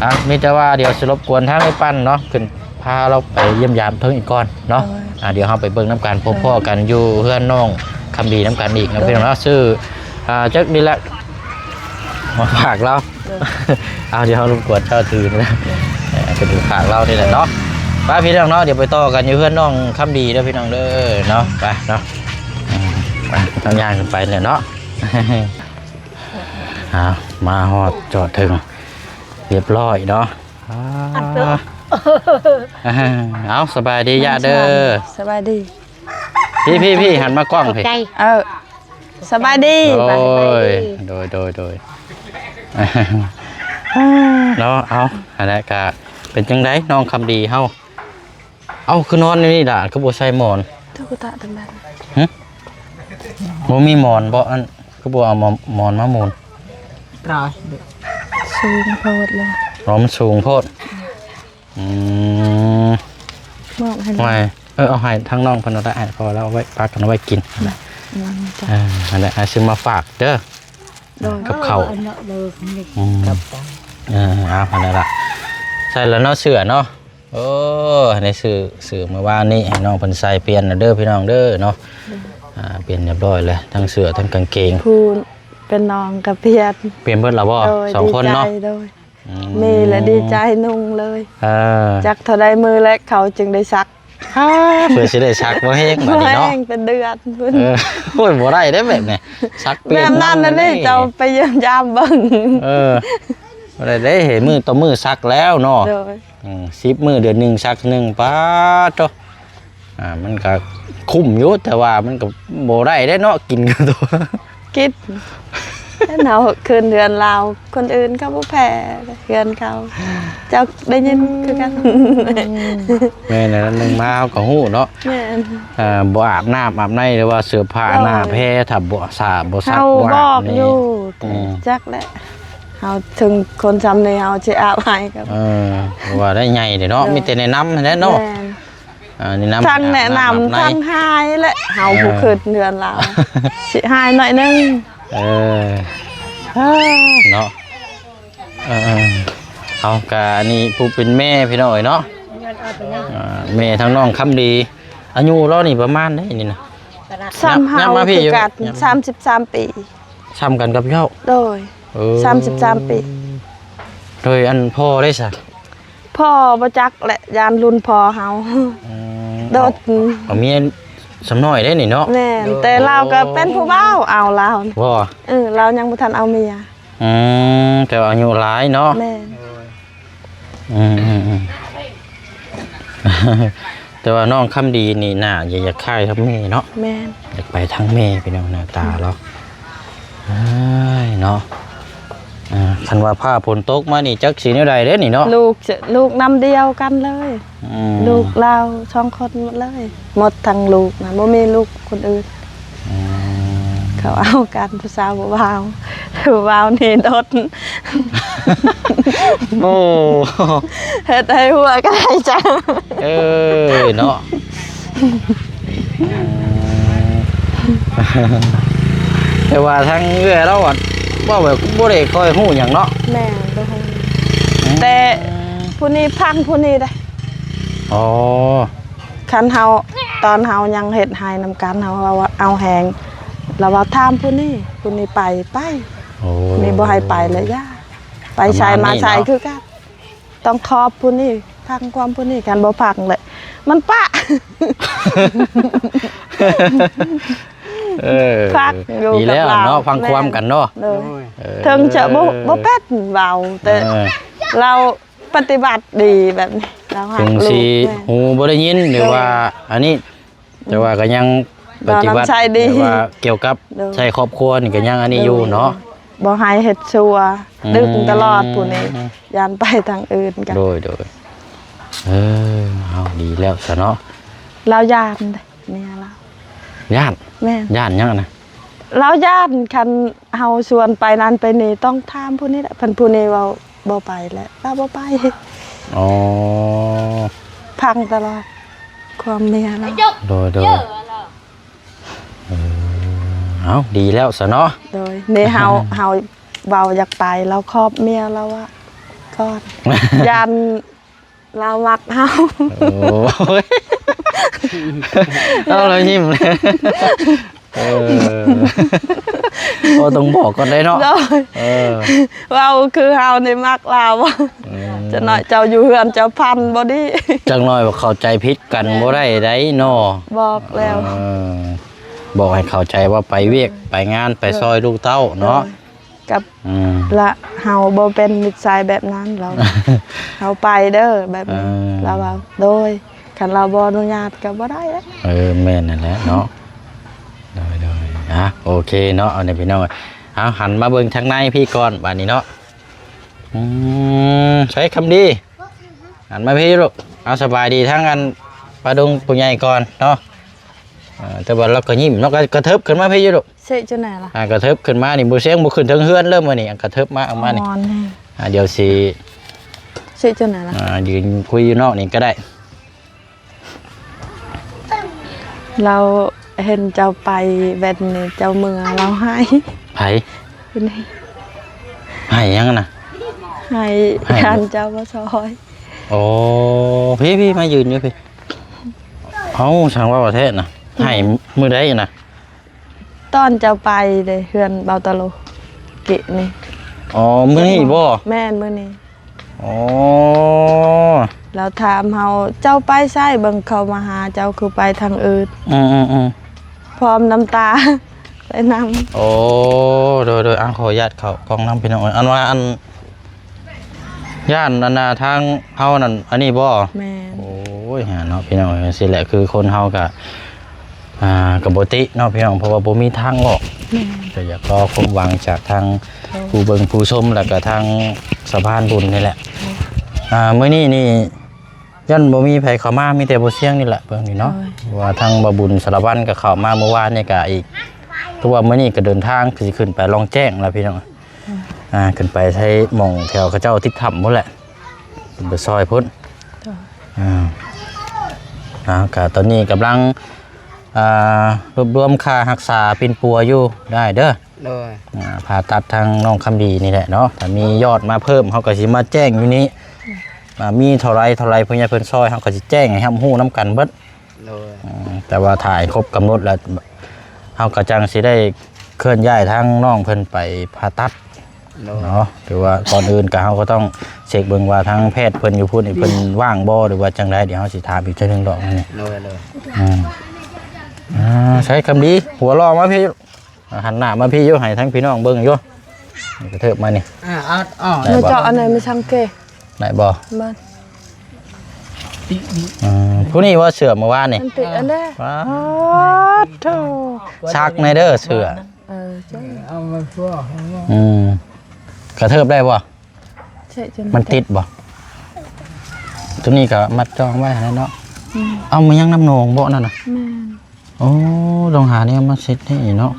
ອ່າ ມີແຕ່ວ່າດຽວຊິລົບກວນທາງໄອ້ປັ້ນເນາະ ຂຶ້ນພາລາວໄປຢ້ຽມຢາມເທິງອີກກ່ອນເນາະ ໂດຍ ອ່າ ດຽວເຮົາໄປເບິ່ງນຳກັນ ໂດຍ ພົບພໍ້ກັນຢູ່ເຮືອນນ້ອງຄຳດີນຳກັນອີກເນາະ ໂດຍ ພີ່ນ້ອງເນາະ ຊື້ ອ່າ ຈັກນີ້ແຫຼະ ມາຝາກລາວ ໂດຍ ເອົາ ດຽວເຮົາລົບກວນເຈົ້າຖືນະ ໂດຍ ເອີ ເປັນຝາກລາວນີ້ແຫຼະເນາະ ໄປພີ່ນ້ອງເນາະ ດຽວໄປຕໍ່ກັນຢູ່ເຮືອນນ້ອງຄຳດີເດີພີ່ນ້ອງເດີເນາະ ໄປເນາະ ອືມ ໄປ ເຮົາຍ່າງຂຶ້ນໄປແຫຼະເນາະ. ອ້າວ ມາຮອດຈອດເຖິງຮຽບຮ້ອຍເນາະ ອ້າວ ເອົາ ສະບາຍດີຍະເດີ ສະບາຍດີ ພີ່ໆໆ ຫັນມາກ້ອງພີ້ ເອີ ສະບາຍດີ ໂດຍ ໂດຍ ໂດຍ ໂດຍ ເນາະ ເອົາ ຫັ້ນແຫຼະ ກະເປັນຈັ່ງໃດນ້ອງຄຳດີເຮົາ ເອົ້າ ຄືນອນຢູ່ນີ້ລະ ຄືບໍ່ໃສ່ໝອນ ຕຸກຕາຕະແບນ ຫຶ ບໍ່ມີໝອນບໍ ອັນ ຄືບໍ່ເອົາໝອນ ໝອນມາໝູນ ຕາຍ ສູງໂພດເລີຍ ອໍ ມັນສູງໂພດ ອືມ ມອບໃຫ້ ໄວ້ ເອີ ເອົາໃຫ້ທາງນ້ອງເພິ່ນເອົາໄດ້ ໃຫ້ພໍ່ລາວເອົາໄວ້ ພາກັນເອົາໄວ້ກິນ ອືມ ເອີ ຫັ້ນແຫຼະ ອ້າຍຊື້ມາຝາກເດີ ໂດຍ ກັບເຂົ້າ ເອີ ອັນນັ້ນເລີຍ ອືມ ກັບເຂົ້າ ເອີ ເອົາ ຫັ້ນແຫຼະ ໃສ່ແລ້ວເນາະ ເສື້ອເນາະ ໂອ້ ໃນຊື້ ຊື້ມື້ວານນີ້ ໃຫ້ນ້ອງເພິ່ນໃສ່ປ່ຽນແລ້ວເດີພີ່ນ້ອງເດີເນາະ ໂດຍ ອ່າ ປ່ຽນຮຽບຮ້ອຍແລ້ວ ທັງເສື້ອທັງກາງເກງ ຜູ້ເປັນນ້ອງກໍປ່ຽນ ປ່ຽນເບິດແລ້ວບໍ່ ໂດຍ ສອງຄົນເນາະ ດີໃຈ ໂດຍ ອືມ ມີແລ້ວດີໃຈນຸ່ງເລີຍ ເອີ ຈັກເທົ່າໃດມື້ແລ້ວເຂົາຈຶ່ງໄດ້ຊັກ ອ້າ ເພື່ອຊິໄດ້ຊັກບໍ່ແຮງບາດນີ້ເນາະ ບໍ່ແຮງເປັນເດືອນພຸ້ນ ເອີ ໂອ້ຍ ບໍ່ໄດ້ເດ້ແບບນີ້ ຊັກປ່ຽນ ແບບນັ້ນນະນີ້ ເຈົ້າໄປຢ້ຽມຢາມເບິ່ງ ເອີ ບໍ່ໄດ້ເດ້ ມື້ຕໍ່ມື້ຊັກແລ້ວເນາະ ໂດຍ ອືມ ສິບມື້ເດືອນໜຶ່ງຊັກໜຶ່ງ ປາດໂທ້ ອ່າ ມັນກະຄຸ້ມຢູ່ ແຕ່ວ່າມັນກະບໍ່ໄດ້ເດ້ເນາະ ກິນກະໂຕ ກິນ ເຮົາຄືນເຮືອນລາວ ຄົນອື່ນເຂົາບໍ່ແພ້ເຮືອນເຂົາ ເຈົ້າໄດ້ຍິນຄືກັນ ແມ່ນແຫຼະ ໜຶ່ງມາເຮົາກະຮູ້ເນາະ ແມ່ນ ອ່າ ບໍ່ອາບນ້ຳອາບໃນ ຫຼືວ່າເສື້ອຜ້າ ໂດຍ ໜ້າແພ້ ຖ້າບໍ່ສະອາດບໍ່ຊັກ ເຮົາບອກຢູ່ ອືມ ຈັກແຫຼະ ເຮົາເຖິງຄົນຊ່ຳນີ້ເຮົາຊິອາບໃຫ້ກໍ ເອີ ວ່າໄດ້ໃຫຍ່ເດ້ເນາະ ໂດຍ ມີແຕ່ແນະນຳຫັ້ນແຫຼະເນາະ ແມ່ນ ອ່າ ແນະນຳ ທັງແນະນຳ ທັງຮ້າຍແຫຼະ ເຮົາ ເອີ ຜູ້ຂຶ້ນເຮືອນລາວ ຊິຮ້າຍໜ້ອຍໜຶ່ງ ເອີ ເນາະ ເອີ ເອົາ ກະອັນນີ້ຜູ້ເປັນແມ່ພີ່ນ້ອງເອີຍເນາະ ອ່າ ແມ່ທາງນ້ອງຄຳດີ ອາຍຸລາວນີ້ປະມານໃດນີ້ນະ ສ່ຳເຮົາຄືກັນ ສາມສິບສາມປີ ສ່ຳກັນກັບເຈົ້າ ໂດຍ ເອີ ສາມສິບສາມປີ ໂດຍ ອັນພໍ່ເດ້ຊະ ພໍ່ບໍ່ຈັກແຫຼະ ຢ້ານລຸ້ນພໍ່ເຮົາ ອືມ ໂດດ ເອົາ ເອົາເມຍສ່ຳນ້ອຍເດ້ນີ້ເນາະ ແມ່ນ ໂດຍ ແຕ່ລາວກໍເປັນຜູ້ບ່າວເອົາລາວ ບໍ່ ເອີ ລາວຍັງບໍ່ທັນເອົາເມຍ ອືມ ແຕ່ວ່າອາຍຸຫຼາຍເນາະ ແມ່ນ ອືມໆໆ ແຕ່ວ່ານ້ອງຄຳດີນີ້ໜ້າຈະຢາກຄ້າຍກັບແມ່ເນາະ ແມ່ນ ຢາກໄປທາງແມ່ພີ່ນ້ອງ ໜ້າຕາລາວ ເອີຍເນາະ ອ່າ ຄັນວ່າຟ້າຝົນຕົກມານີ້ຈັກຊິແນວໃດເດ້ນີ້ເນາະ ລູກ ລູກນຳດຽວກັນເລີຍ ອືມ ລູກລາວສອງຄົນໝົດເລີຍ ໝົດທັງລູກນະ ບໍ່ມີລູກຄົນອື່ນ ອືມ ເຂົາເອົາກັນຜູ້ສາວຜູ້ບ່າວ ຜູ້ບ່າວນີ້ດົດ ໂອ້ ເຮັດໃຫ້ຫົວກະໄດ້ຈັງ ເອີ ເນາະ ແຕ່ວ່າທາງເອື້ອຍລາວອະ ເວົ້າແບບບໍ່ໄດ້ຄ່ອຍຮູ້ຫຍັງເນາະ. ແມ່ນ ບໍ່ຮູ້. ອືມ ແຕ່ຜູ້ນີ້ພັງຜູ້ນີ້ເດ້. ອໍ ຄັນເຮົາ ຕອນເຮົາຍັງເຮັດໄຮ່ນຳກັນ ເຮົາເວົ້າວ່າເອົາແຮງ ລາວວ່າຖາມຜູ້ນີ້ ຜູ້ນີ້ໄປ ໄປ. ໂອ້ ນີ້ບໍ່ໃຫ້ໄປແລ້ວ ຢ່າ ໄປໃສມາໃສຄືກັນ. ຕ້ອງຂອບຜູ້ນີ້ ຟັງຄວາມຜູ້ນີ້ ຄັນບໍ່ຟັງແຫຼະ ມັນປະ. ເອີ ພັກຢູ່ ດີແລ້ວເນາະ ກັບລາວ ຟັງຄວາມກັນເນາະ. ໂດຍ ໂດຍ ເອີ ເຖິງຈະບໍ່ ບໍ່ເປັນເວົ້າ ແຕ່ ເອີ ລາວປະຕິບັດດີແບບນີ້ ລາວຮັກລູກ. ເຖິງຊິ ແມ່ນ ຫູບໍ່ໄດ້ຍິນ ຫຼືວ່າ ໂດຍ ອັນນີ້ ແຕ່ວ່າກໍຍັງປະຕິບັດ ແບບວ່າກ່ຽວກັບ ໂດຍ ໃຊ້ຄອບຄົວນີ້ກໍຍັງອັນນີ້ຢູ່ເນາະ. ໂດຍ ບໍ່ໃຫ້ເຮັດຊົ່ວ ອືມ ດຶງຕະຫຼອດຜູ້ນີ້ ຢ້ານໄປທາງອື່ນກັນ. ໂດຍ ໂດຍ ເອີ ເອົາ ດີແລ້ວຊະເນາະ. ລາວຢ້ານເດ້ ເມຍລາວ ຢ້ານ. ແມ່ນ ຢ້ານຫຍັງນະ? ລາວຢ້ານ ຄັນເຮົາຊວນໄປນັ້ນໄປນີ້ ຕ້ອງຖາມຜູ້ນີ້ແຫຼະ ຄັນຜູ້ນີ້ເວົ້າ ບໍ່ໄປແລ້ວ ລາວບໍ່ໄປ. ອໍ ພັງຕະຫຼອດຄວາມເມຍລາວ. ໂດຍ ໂດຍ ເອີ ເອົາ ດີແລ້ວຊະເນາະ. ໂດຍ ນີ້ເຮົາ ເຮົາເວົ້າຢາກໄປ ລາວຂອບເມຍລາວວ່າກ່ອນ ຢ້ານ ລາວມັກເຮົາ. ໂອ້ຍ ເອົາ ລາວຍິ້ມເລີຍ. ເອີ ກໍຕ້ອງບອກກ່ອນໄດ້ເນາະ. ໂດຍ ເອີ ເວົ້າຄືເຮົານີ້ມັກລາວ. ອືມ ຈັກໜ້ອຍເຈົ້າຢູ່ເຮືອນເຈົ້າພັນບໍ່ດີ ຈັກໜ້ອຍວ່າເຂົ້າໃຈຜິດກັນ ແມ່ນ ບໍ່ໄດ້ໄດ໋ເນາະ. ບອກແລ້ວ ເອີ ບອກໃຫ້ເຂົ້າໃຈວ່າໄປວຽກ ໂດຍ ໄປງານ ໄປ ໂດຍ ຊ່ອຍລູກເຕົ້າເນາະ. ໂດຍ ກັບ ອືມ ລະເຮົາບໍ່ເປັນນິໄສແບບນັ້ນ ລາວ ເຮົາໄປເດີແບບນີ້. ເອີ ລາວວ່າ ໂດຍ ຄັນລາວບໍ່ອະນຸຍາດກໍບໍ່ໄດ້ເດ້. ເອີ ແມ່ນນັ້ນແຫຼະເນາະ. ໂດຍ ໂດຍ ອ່ະ ໂອເຄເນາະ. ເອົານີ້ພີ່ນ້ອງ ເອົາ ຫັນມາເບິ່ງທາງໃນພີ້ກ່ອນບາດນີ້ເນາະ. ອືມ ໃສຄຳດີ ຫັນມາພີ້ລູກ. ເອົາ ສະບາຍດີທາງອັນປ້າດຸງຜູ້ໃຫຍ່ກ່ອນເນາະ. ເອີ ແຕ່ວ່າລາວກໍຍິ້ມເນາະ. ກະ ກະເທິບຂຶ້ນມາພີ້ຢູ່ລູກ. ເຊະຈັ່ງໃດລະ? ອ່າ ກະເທິບຂຶ້ນມານີ້ ບໍ່ສຽງບໍ່ຂຶ້ນເທິງເຮືອນເລີຍມື້ນີ້ ອັນກະເທິບມາ ເອົາມານີ້. ອ່າ ດຽວຊິ ເຊະຈັ່ງໃດລະ? ອ່າ ຢືນຄຸຍຢູ່ນອກນີ້ກໍໄດ້. ລາວເຫັນເຈົ້າໄປແວ່ນນີ້ ເຈົ້າເມືອລາວໄຫ້. ໃຜ? ໄຫ້ຫຍັງນະ? ໄຫ້ ໄຫ້ ຢ້ານເຈົ້າບໍ່ຊ່ອຍ. ໂອ້ ພີ້ໆ ມາຢືນຢູ່ພີ້. ເອົ້າ ຊ່າງເວົ້າແທ້ນະ. ອືມ ໃຫ້ມື້ໃດນະ? ຕອນເຈົ້າໄປເດ້ ເຮືອນເບົາຕະໂລ ເກະນີ້. ອໍ ມື້ນີ້ບໍ? ແມ່ນ ມື້ນີ້. ອໍ ລາວຖາມເຮົາ ເຈົ້າໄປໃສ? ເບິ່ງເຂົາມາຫາ ເຈົ້າຄືໄປທາງອື່ນ. ອືມໆໆ ພ້ອມນ້ຳຕາໄປນຳ. ໂອ້ ໂດຍໆ ອ່າ ຂໍອະນຸຍາດເຂົ້າກ້ອງນຳ ພີ່ນ້ອງເອີຍ. ອັນວ່າ ອັນ ຢ້ານອັນນ່າ ທາງເຮົານັ້ນ ອັນນີ້ບໍ? ແມ່ນ. ໂອ້ຍ ຫາເນາະ ພີ່ນ້ອງເອີຍ. ຈັ່ງຊີ້ແຫຼະ ຄືຄົນເຮົາກະ ອ່າ ກະບໍ່ຕິເນາະ ພີ່ນ້ອງ ເພາະວ່າບໍ່ມີທາງອອກ. ແມ່ນ. ກະຢາກຂໍຄວາມຫວັງຈາກທາງ ໂດຍ ຜູ້ເບິ່ງຜູ້ຊົມ ແລ້ວກະທາງສະພານບຸນນີ້ແຫຼະ. ໂດຍ. ອ່າ ມື້ນີ້ນີ້ ຢ້ານບໍ່ມີໃຜເຂົ້າມາ ມີແຕ່ບໍ່ສຽງນີ້ແຫຼະເບິ່ງນີ້ເນາະ. ໂດຍ. ເພາະວ່າທາງບ່າວບຸນສາລະວັນກໍເຂົ້າມາມື້ວານນີ້ກະອີກ ຄືວ່າມື້ນີ້ກໍເດີນທາງຄືຊິຂຶ້ນໄປລ່ອງແຈ້ງແລ້ວ ພີ່ນ້ອງ. ໂດຍ. ອ່າ ຂຶ້ນໄປໃຊ້ໝ່ອງແຖວເຂົາເຈົ້າຕິດຖ້ຳພຸ້ນແຫຼະ ຂຶ້ນໄປຊ່ອຍພຸ້ນ. ໂດຍ. ອ່າ ອ່າ ກະຕອນນີ້ກຳລັງ ອ່າ ລວບລວມຄ່າຮັກສາປິ່ນປົວຢູ່ ໄດ້ເດີ. ໂດຍ. ອ່າ ຜ່າຕັດທາງນ້ອງຄຳດີນີ້ແຫຼະເນາະ ຖ້າມີຍອດມາເພີ່ມ ເຮົາກໍຊິມາແຈ້ງຢູ່ນີ້. ອ່າ ມີເທົ່າໃດເທົ່າໃດ ຜູ້ໃຫຍ່ເພິ່ນຊ່ອຍ ເຮົາກໍຊິແຈ້ງໃຫ້ຮັບຮູ້ນຳກັນເບິດ. ໂດຍ. ອືມ ແຕ່ວ່າຖ້າໃຫ້ຄົບກຳນົດແລ້ວ ເຮົາກໍຈັ່ງຊິໄດ້ເຄື່ອນຍ້າຍທາງນ້ອງເພິ່ນໄປຜ່າຕັດ. ໂດຍ. ເນາະ ຖືວ່າກ່ອນອື່ນກໍ ເຮົາກໍຕ້ອງເຊັກເບິ່ງວ່າທາງແພດເພິ່ນຢູ່ພຸ້ນນີ້ ເພິ່ນວ່າງບໍ່ ຫຼືວ່າຈັ່ງໃດ ດຽວເຮົາຊິຖາມອີກເທື່ອໜຶ່ງດອກນີ້. ໂດຍ ໂດຍ. ອືມ ອ່າ ໃຊ້ຄຳດີ ຫົວຫຼໍ່ມາພີ້ ອາ ຫັນໜ້າມາພີ້ຢູ່ ໃຫ້ທັງພີ່ນ້ອງເບິ່ງຢູ່. ກະເທີບມານີ້ ອ່າ ເອົາ ເອົາ ໄດ້ບໍ່? ມາເຈາະອັນໃດມາສັງເກດ ໄດ້ບໍ່? ມາ ອືມ ຜູ້ນີ້ວ່າເສື້ອມື້ວານນີ້ ມັນຕິດອັນໃດ? ປາດໂທ ຊັກແດ່ເດີເສື້ອ. ເອີ ເອົາມາພວກ ອືມ ກະເທີບໄດ້ບໍ່? ໃຊ່ ມັນຕິດບໍ່? ໂຕນີ້ກະມັດຈອງໄວ້ຫັ້ນແຫຼະເນາະ. ອືມ ເອົາມາຍັງນ້ຳໜອງບໍ່ນັ້ນນະ? ແມ່ນ. ໂອ້ ຕ້ອງຫາແນວມາເຊັດໃຫ້ເນາະ.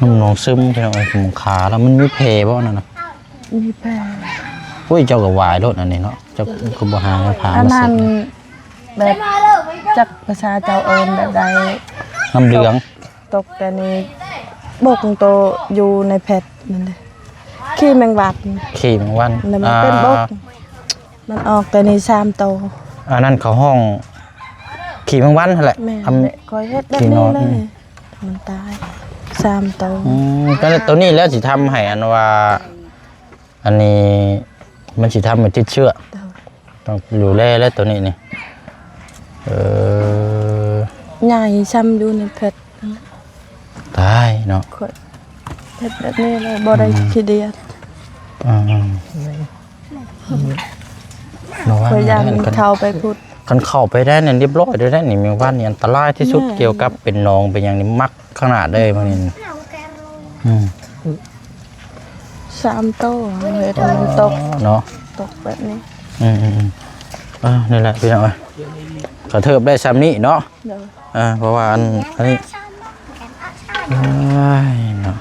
ອືມ ນ້ຳໜອງຊຶມ ພີ່ນ້ອງເອີຍ ຂາລະມັນມີແຜບໍ່ນັ້ນນະ? ມີແຜ. ໂອ້ຍ ເຈົ້າກໍຫວາຍໂລດອັນນີ້ເນາະ ເຈົ້າຄືບໍ່ຫາແນວຜ້າມາເຊັດ? ອັນນັ້ນແບບ ຈັກພາສາເຈົ້າເອີ້ນແບບໃດ? ນ້ຳເຫຼືອງ. ຕົກແຕ່ນີ້ ບົກໂຕຢູ່ໃນແພັດນັ້ນເດ້ ຂີ້ແມງວັນ ຂີ້ແມງວັນ ແລ້ວມັນເປັນບົກ ອ່າ ມັນອອກແຕ່ນີ້ສາມໂຕ. ອັນນັ້ນເຂົາຮ້ອງຂີ້ແມງວັນຫັ້ນແຫຼະ. ແມ່ນ ອຳ ຂ້ອຍເຮັດແບບນີ້ເລີຍ ອືມ ມັນຕາຍສາມໂຕ. ອືມ ກໍໂຕນີ້ແຫຼະຊິທຳໃຫ້ອັນວ່າ ອັນນີ້ມັນຊິທຳໃຫ້ຕິດເຊື້ອ. ໂດຍ ຕ້ອງດູແລແລ້ວໂຕນີ້ນີ້. ເອີ ໃຫຍ່ຊ່ຳຢູ່ໃນແພັດ. ຕາຍເນາະ ຂ້ອຍເຮັດແບບນີ້ເລີຍ ບໍ່ໄດ້ ອືມ ຂີ້ດຽດ. ອືມໆ ລະວັງ ຂ້ອຍຢ້ານມັນເຂົ້າໄປພຸ້ນ. ຄັນເຂົ້າໄປໄດ້ນັ້ນ ຮຽບຮ້ອຍເລີຍໄດ໋ນີ້ ແມງວັນນີ້ອັນຕະລາຍທີ່ສຸດ. ແມ່ນ ກ່ຽວກັບເປັນໜອງເປັນຫຍັງນີ້ ມັກຂະໜາດເລີຍ ພວກນີ້. ອືມ ສາມໂຕ ເຮັດໃຫ້ມັນຕົກເນາະ ຕົກແບບນີ້. ອືມໆໆ ເອີ ນີ້ແຫຼະພີ່ນ້ອງເອີຍ ກະເທີບໄດ້ຊ່ຳນີ້ເນາະ. ໂດຍ ເອີ ເພາະວ່າອັນ ອັນນີ້ ໂອ້ຍເນາະ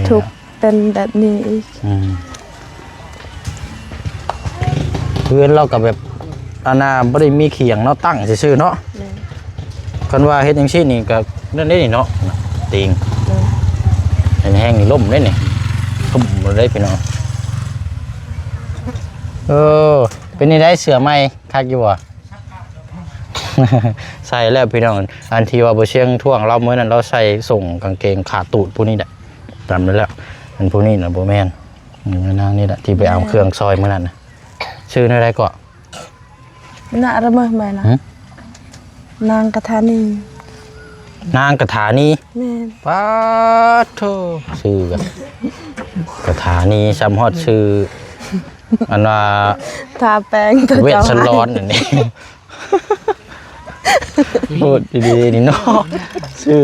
ທຸກເປັນແບບນີ້ອີກ. ອືມ ເຮືອນລາວກໍແບບ ອັນນ່າ ບໍ່ໄດ້ມີຂຽງເນາະ ຕັ້ງຊື່ໆເນາະ. ແມ່ນ ຄັນວ່າເຮັດຈັ່ງຊີ້ນີ້ກໍນັ້ນເດ້ນີ້ເນາະ ຕີງ. ໂດຍ ແຮງໆນີ້ລົ້ມເດ້ນີ້ ທຸ່ມເລີຍພີ່ນ້ອງ. ເອີ ເປັນຈັ່ງໃດເສື້ອໃໝ່ ຄັກຢູ່ບໍ່? ໃສ່ແລ້ວພີ່ນ້ອງ ອັນທີ່ວ່າບໍ່ຊຽງທ້ວງລາວມື້ນັ້ນ ລາວໃສ່ສົ່ງກາງເກງຂາຕູດຜູ້ນີ້ແຫຼະ ຈຳໄດ້ແລ້ວ. ອັນຜູ້ນີ້ນະບໍ່ແມ່ນ ອືມ ນາງນີ້ແຫຼະທີ່ໄປເອົາເຄື່ອງຊອຍມື້ນັ້ນນະ. ຊື່ແນວໃດເກາະ? ນະລະເມີແມ່ນນະ. ຫຶ? ນາງກະຖານີ. ນາງກະຖານີ? ແມ່ນ. ປາດໂທ້ ຊື່ກະ ກະຖານີ ຊ່ຳຮອດຊື່ ອັນວ່າ ທາແປ້ງ ເວດສະຫຼອນອັນນີ້ ໂພດດີໆນີ້ເນາະ ຊື່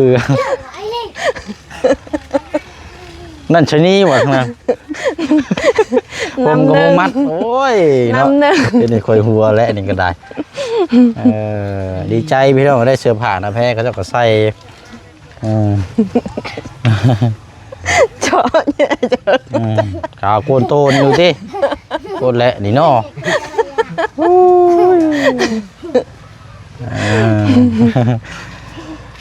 ນັ້ນຊະນີຫວາ ນັ້ນ ຜົມກໍບໍ່ມັດ. ໂອ້ຍເນາະ ເຮັດໃຫ້ຂ້ອຍຫົວແຫຼະນີ້ກໍໄດ້. ເອີ ດີໃຈພີ່ນ້ອງ ໄດ້ເສື້ອຜ້າໜ້າແພ ເຂົາເຈົ້າກໍໃສ່. ອືມ ເຈາະແຍະ ອືມ ຂາວໂກນໂຕນຢູ່ຕິ ໂພດແຫຼະນີ້ເນາະ. ໂອ້ຍ ເອີ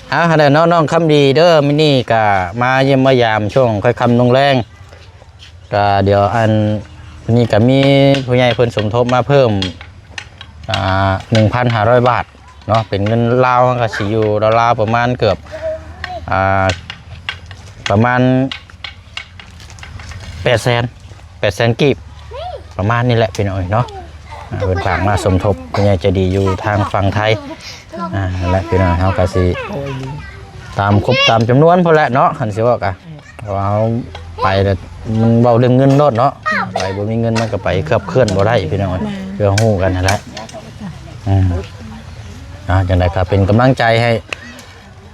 ເອົາຫັ້ນແຫຼະເນາະ ນ້ອງຄຳດີເດີ ມື້ນີ້ກະມາຢ້ຽມມາຢາມຊ່ວງຄ່ອຍຄ່ຳລົງແລງ. ກະດຽວອັນນີ້ກະມີຜູ້ໃຫຍ່ເພິ່ນສົມທົບມາເພີ່ມ ອ່າ ໜຶ່ງພັນຫ້າຮ້ອຍບາດເນາະ ເປັນເງິນລາວເຮົາກະຊິຢູ່ລາວໆປະມານເກືອບ ອ່າ ປະມານແປດແສນ ແປດແສນກີບ ປະມານນີ້ແຫຼະພີ່ນ້ອງເອີຍເນາະ. ອ່າ ເພິ່ນຝາກມາສົມທົບ ຜູ້ໃຫຍ່ໃຈດີຢູ່ທາງຝັ່ງໄທ. ອ່າ ນັ້ນແຫຼະພີ່ນ້ອງ ເຮົາກະຊິຕາມຄົບຕາມຈຳນວນພຸ້ນແຫຼະເນາະ ຄັນຊິເວົ້າກະ ເພາະວ່າເຮົາໄປແລ້ວມັນເວົ້າເລື່ອງເງິນໂລດເນາະ ໄປບໍ່ມີເງິນມັນກໍໄປຂັບເຄື່ອນບໍ່ໄດ້ພີ່ນ້ອງເອີຍ. ແມ່ນ ເພື່ອຮູ້ກັນຫັ້ນແຫຼະ. ອືມ ອ່າ ຈັ່ງໃດກໍເປັນກຳລັງໃຈໃຫ້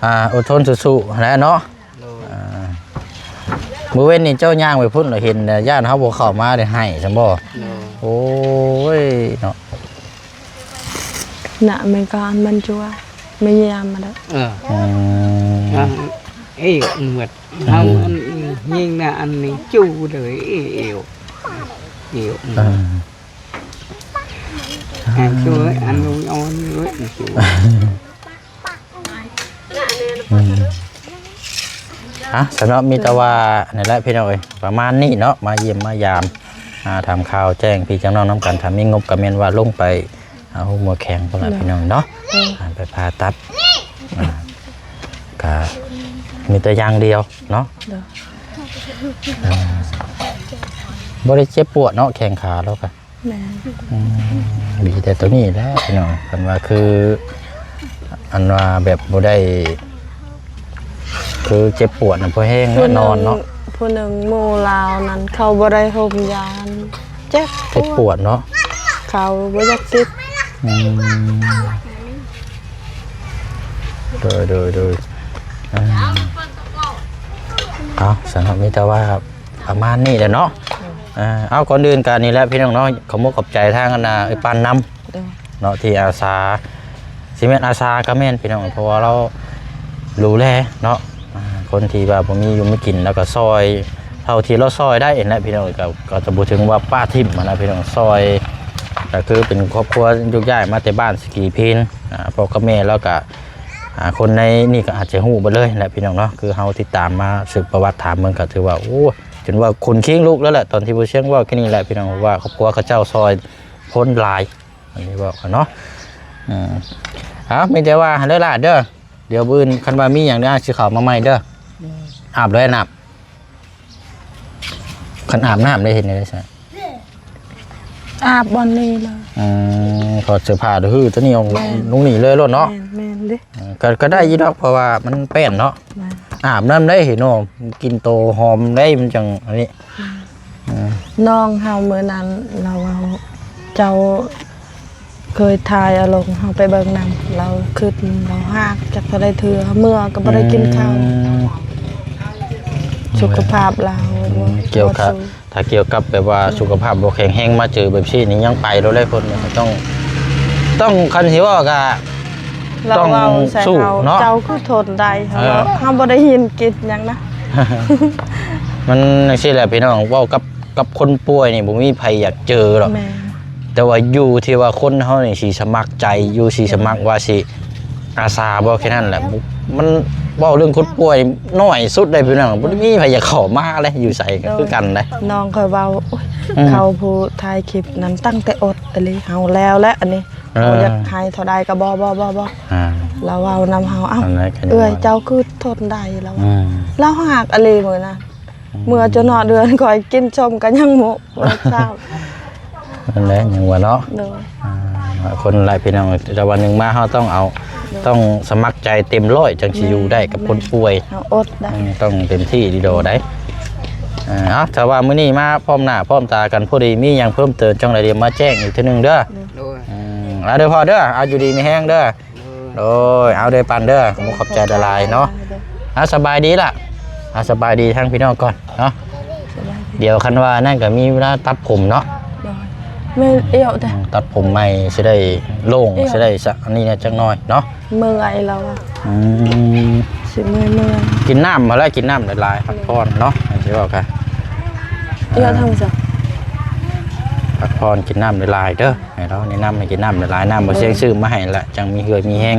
ອ່າ ອົດທົນສູ້ໆຫັ້ນແຫຼະເນາະ. ໂດຍ ອ່າ ມື້ເວັນນີ້ເຈົ້າຍ່າງໄປພຸ້ນ ແລ້ວເຫັນ ຢ້ານເຮົາບໍ່ເຂົ້າມາໄດ້ໃຫ້ຊັ້ນບໍ່? ໂດຍ ໂອ້ຍເນາະ. ນະ ແມ່ນການມັນຈະວ່າ ແມ່ນຍາມມາແລ້ວ. ເອີ ອືມ ອ່າ ເອີ ໝົດ ເຮົາ ອືມ ອັນຍິງນະ ອັນນີ້ຈູເດີ ເອ ເອວ ເອວ ເອີ ອ່າ ຊ່ວຍ ອັນນີ້ອ່ອນເລີຍ ຈູ. ອືມ ອ່ະ ສະເນາະ ມີແຕ່ວ່ານັ້ນແຫຼະພີ່ນ້ອງເອີຍ ປະມານນີ້ເນາະ ມາຢ້ຽມມາຢາມ ອ່າ ຖາມຂ່າວແຈ້ງພີ່ແຈ້ງນ້ອງນຳກັນ. ຖ້າມີງົບກໍແມ່ນວ່າລົງໄປ ອ່າ ໂຮງໝໍແຂວງພຸ້ນລະ ໂດຍ ພີ່ນ້ອງເນາະ. ໂດຍ ອ່າ ໄປຜ່າຕັດ ອ່າ ກະມີແຕ່ຢ່າງດຽວເນາະ. ໂດຍ ອ່າ ບໍ່ໄດ້ເຈັບປວດເນາະ ແຂ້ງຂາລາວກະ ແມ່ນ ອືມ ດີແຕ່ໂຕນີ້ແຫຼະພີ່ນ້ອງ. ຄັນວ່າຄື ອັນວ່າແບບບໍ່ໄດ້ ຄືເຈັບປວດນະ ພໍແຮງແລ້ວນອນເນາະ. ຜູ້ໜຶ່ງ ຜູ້ໜຶ່ງໝູ່ລາວນັ້ນ ເຂົາບໍ່ໄດ້ຫົ່ມຢານ ເຈັບ ເຈັບປວດເນາະ ເຂົາບໍ່ຢາກຕິດ. ອືມ ໂດຍ ໂດຍ ໂດຍ ອ່າ ເອົາ ສຳລັບມີແຕ່ວ່າ ປະມານນີ້ແຫຼະເນາະ. ເອີ ເອົາ ກ່ອນອື່ນກະນີ້ແຫຼະພີ່ນ້ອງເນາະ ຂໍມຸກຂອບໃຈທາງອັນນ່າ ເອື້ອຍປານນຳ ໂດຍ ເນາະ ທີ່ອາສາ ຊິແມ່ນອາສາກໍແມ່ນພີ່ນ້ອງ ເພາະວ່າລາວດູແລເນາະ ອ່າ ຄົນທີ່ວ່າບໍ່ມີຢູ່ມີກິນ ແລ້ວກໍຊ່ອຍເທົ່າທີ່ລາວຊ່ອຍໄດ້ຫັ້ນແຫຼະພີ່ນ້ອງ. ກໍ ກໍຈະບໍ່ເຖິງວ່າປະຖິ້ມຫັ້ນນະພີ່ນ້ອງ ຊ່ອຍ ກໍຄືເປັນຄອບຄົວໂຍກຍ້າຍມາແຕ່ບ້ານສະກີພີນ ອ່າ ພໍ່ກັບແມ່ລາວກໍ ອ່າ ຄົນໃນນີ້ກໍອາດຈະຮູ້ເບິດເລີຍແຫຼະພີ່ນ້ອງເນາະ. ຄືເຮົາຕິດຕາມມາສືບປະຫວັດຖາມເບິ່ງ ກໍຖືວ່າ ໂອ້ ຈົນວ່າຂົນຄີງລຸກແລ້ວແຫຼະ ຕອນທີ່ບໍ່ຊຽງເວົ້າແຄ່ນີ້ແຫຼະພີ່ນ້ອງ ວ່າຄອບຄົວເຂົາເຈົ້າຊ່ອຍຄົນຫຼາຍ ອັນນີ້ເວົ້າກັນເນາະ. ເອີ ເອົາ ມີແຕ່ວ່າຫັ້ນເດີຫຼານເດີ ດຽວມື້ອື່ນຄັນວ່າມີຫຍັງເດີ ຊິເຂົ້າມາໃໝ່ເດີ. ອາບເລີຍ ອາບ ຄັນອາບນ້ຳໄດ້ເຮັດແນວໃດຊະ? ອາບບ່ອນນີ້ເລີຍ. ອືມ ຖອດເສື້ອຜ້າ ຫື ຕົວນີ້ອອກ ແມ່ນ ລົງນີ້ເລີຍໂລດເນາະ. ແມ່ນ ແມ່ນເດ້. ເອີ ກໍ ກໍໄດ້ຢູ່ດອກ ເພາະວ່າມັນແປ້ນເນາະ. ແມ່ນ. ອາບນ້ຳໄດ້ເຫັນເນາະ ກິ່ນໂຕຫອມໄດ້ ມັນຈັ່ງອັນນີ້. ແມ່ນ. ອືມ ນ້ອງເຮົາມື້ນັ້ນລາວເວົ້າ ເຈົ້າ ເຄີຍຖ່າຍເອົາລົງ ເຮົາໄປເບິ່ງນຳ ລາວຄຶດ ລາວຮາກຈັກເທົ່າໃດເທື່ອ ເມື່ອກໍບໍ່ໄດ້ກິນເຂົ້າ. ອືມ ສຸຂະພາບລາວ ອືມ ບໍ່ ບໍ່ ກ່ຽວກັບ ສູ້ ຖ້າກ່ຽວກັບແບບວ່າ ອືມ ສຸຂະພາບບໍ່ແຂງແຮງ ມາເຈີແບບຊີ້ນີ້ ຍັງໄປໂລດແຫຼະຄົນ. ຕ້ອງ ຕ້ອງ ຄັນຊິເວົ້າກໍ ລາວເວົ້າໃສ່ເຮົາ ເຈົ້າຄືທົນໄດ້ ເອີ ເຮົາບໍ່ໄດ້ຍິນກິດຫຍັງນະ. ມັນຈັ່ງຊີ້ແຫຼະພີ່ນ້ອງ ເວົ້າກັບ ກັບຄົນປ່ວຍນີ້ ບໍ່ມີໃຜຢາກເຈີດອກ. ແມ່ນ. ແຕ່ວ່າຢູ່ທີ່ວ່າຄົນເຮົານີ້ຊິສະໝັກໃຈຢູ່ ຊິສະໝັກ ອືມ ວ່າຊິອາສາບໍ່ ແຄ່ນັ້ນແຫຼະ. ມັນເວົ້າເລື່ອງຄົນປ່ວຍໜ້ອຍສຸດເດ້ພີ່ນ້ອງ ບໍ່ໄດ້ມີໃຜຢາກເຂົ້າມາເລີຍ ຢູ່ໃສກໍຄືກັນເດ້. ນ້ອງຂ້ອຍເວົ້າ ໂອ້ຍ ອືມ ເຂົາຜູ້ຖ່າຍຄລິບນັ້ນຕັ້ງແຕ່ອົດອີ່ຫຼີ ເຮົາແລ້ວແຫຼະອັນນີ້. ເອີ ເຮົາຢາກໃຫ້ເທົ່າໃດກໍບໍ່ ບໍ່ ບໍ່ ບໍ່ ອ່າ ລາວເວົ້ານຳເຮົາ ເອົ້າ ເອື້ອຍເຈົ້າຄືທົນໄດ້ ລາວວ່າ ອືມ ລາວຮາກອີ່ຫຼີມື້ນັ້ນ. ອືມ ເມື່ອຈົນຮອດເຮືອນ ຂ້ອຍກິນສົ້ມກໍຍັງໝົດ ບໍ່ເຊົາ. ນັ້ນແຫຼະ ຍັງວ່າເນາະ. ໂດຍ. ອ່າ ຄົນຫຼາຍພີ່ນ້ອງ ແຕ່ວ່າໜຶ່ງມາເຮົາຕ້ອງເອົາ ໂດຍ ຕ້ອງສະໝັກໃຈເຕັມຮ້ອຍ ຈັ່ງຊິຢູ່ໄດ້ກັບຄົນປ່ວຍ. ແມ່ນ ເຮົາອົດໄດ້. ອືມ ຕ້ອງເຕັມທີ່ດີໂດໄດ້. ອ່າ ເອົາ ຖ້າວ່າມື້ນີ້ມາພ້ອມໜ້າພ້ອມຕາກັນ ພໍດີມີຫຍັງເພີ່ມເຕີມຈັ່ງໃດ ດຽວມາແຈ້ງອີກເທື່ອໜຶ່ງເດີ. ໂດຍ. ອືມ ເອົາເດີພໍ່ເດີ ເອົາຢູ່ດີມີແຮງເດີ. ໂດຍ เอาเด้อปันเด้อ ขอบใจหลายๆ เนาะ อ่ะ สบายดีล่ะ อ่ะ สบายดีทั้งพี่น้องก่อนเนาะ สบายดี เดี๋ยวคันว่านั่นก็มีเวลาตัดผมเนาะ โดย แม่นเอี่ยวแต่ อืม ตัดผมใหม่สิได้โล่ง เอี่ยว สิได้สะ อันนี้เนี่ยจักหน่อยเนาะ เมื่อยแล้วอะ อืม สิเมื่อยๆ กินน้ำมาแล้ว กินน้ำหลายๆ พักผ่อนเนาะ สิบอกค่ะ เอี่ยวทางซะ พักผ่อน กินน้ำหลายๆ เด้อ ให้เราแนะนำให้กินน้ำหลายๆ น้ำบ่เสียงซื้อมาให้ละ จั่งมีเหื่อมีแฮง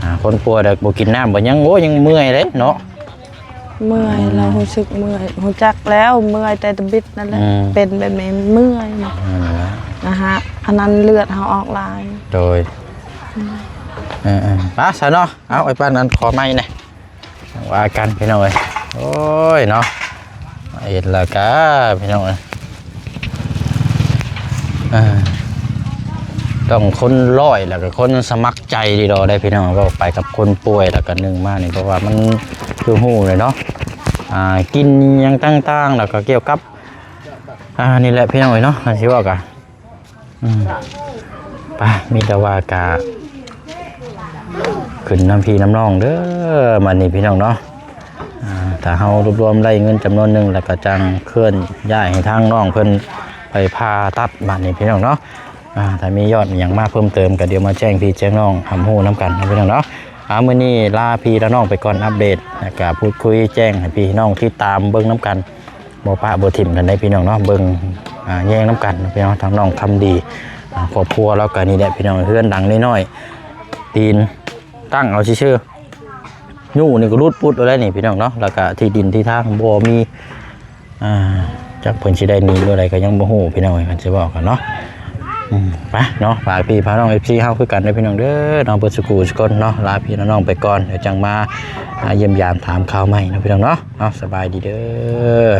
อ่า คนป่วยแล้วบ่กินน้ำบ่ยัง โอ้ย ยังเมื่อยเด้เนาะ เมื่อย อืม เรารู้สึกเมื่อย รู้จักแล้ว เมื่อยแต่ตะบิดนั่นแหละ อืม เป็นแบบนี้เมื่อยนะ นั่นแหละ นะฮะ อันนั้นเลือดเราออกหลาย โดย อืม เออๆ ไปซะเนาะ เอา ไอ้ป้านั้นขอไม้หน่อย ว่ากันพี่น้องเอ้ย โอ้ยเนาะ เห็นแล้วกะพี่น้องเอ้ย อ่า ต้องคนร้อยแล้วก็คนสมัครใจดีดอกได้พี่น้อง เว้าไปกับคนป่วยแล้วก็หนึ่งมานี่ เพราะว่ามันคือฮู้เลยเนาะ อ่า กินหยังต่างๆ แล้วก็เกี่ยวกับ อ่า นี่แหละพี่น้องเอ้ยเนาะ สิเว้ากะ อืม ไป มีแต่ว่ากะ ขึ้นนำพี่นำน้องเด้อ บัดนี้พี่น้องเนาะ อ่า ถ้าเฮารวบรวมได้เงินจำนวนหนึ่ง แล้วก็จั่งเคลื่อนย้ายให้ทางน้องเพิ่นไปผ่าตัด บัดนี้พี่น้องเนาะ อ่า ถ้ามียอดหยังมาเพิ่มเติมก็เดี๋ยวมาแจ้งพี่แจ้งน้องรับรู้นำกันเนาะพี่น้องเนาะ อ่า มื้อนี้ลาพี่ลาน้องไปก่อน อัปเดต แล้วก็พูดคุยแจ้งให้พี่น้องติดตามเบิ่งนำกัน บ่ปะบ่ถิ่มกันได้พี่น้องเนาะ เบิ่ง อ่า แยงนำกันพี่น้อง ทางน้องคำดี อ่า ครอบครัวลาวก็นี่แหละพี่น้อง เฮือนหลังน้อยๆ ตีนตั้งเอาซื่อๆ ยู้นี่ก็หลุดปุ๊ดเอาแล้วนี่พี่น้องเนาะ แล้วก็ที่ดินที่ทางบ่มี อ่า จักเพิ่นสิได้หนีเมื่อใดก็ยังบ่ฮู้พี่น้อง คันสิเว้ากันเนาะ อืม ไปเนาะ ฝากพี่ฝากน้อง เอฟซี เฮาคือกันเด้อพี่น้องเด้อ เนาะ เบิดสุขุสุคนเนาะ ลาพี่ลาน้องไปก่อน เดี๋ยวจั่งมา อ่า เยี่ยมยามถามข่าวใหม่เนาะพี่น้องเนาะ เนาะ สบายดีเด้อ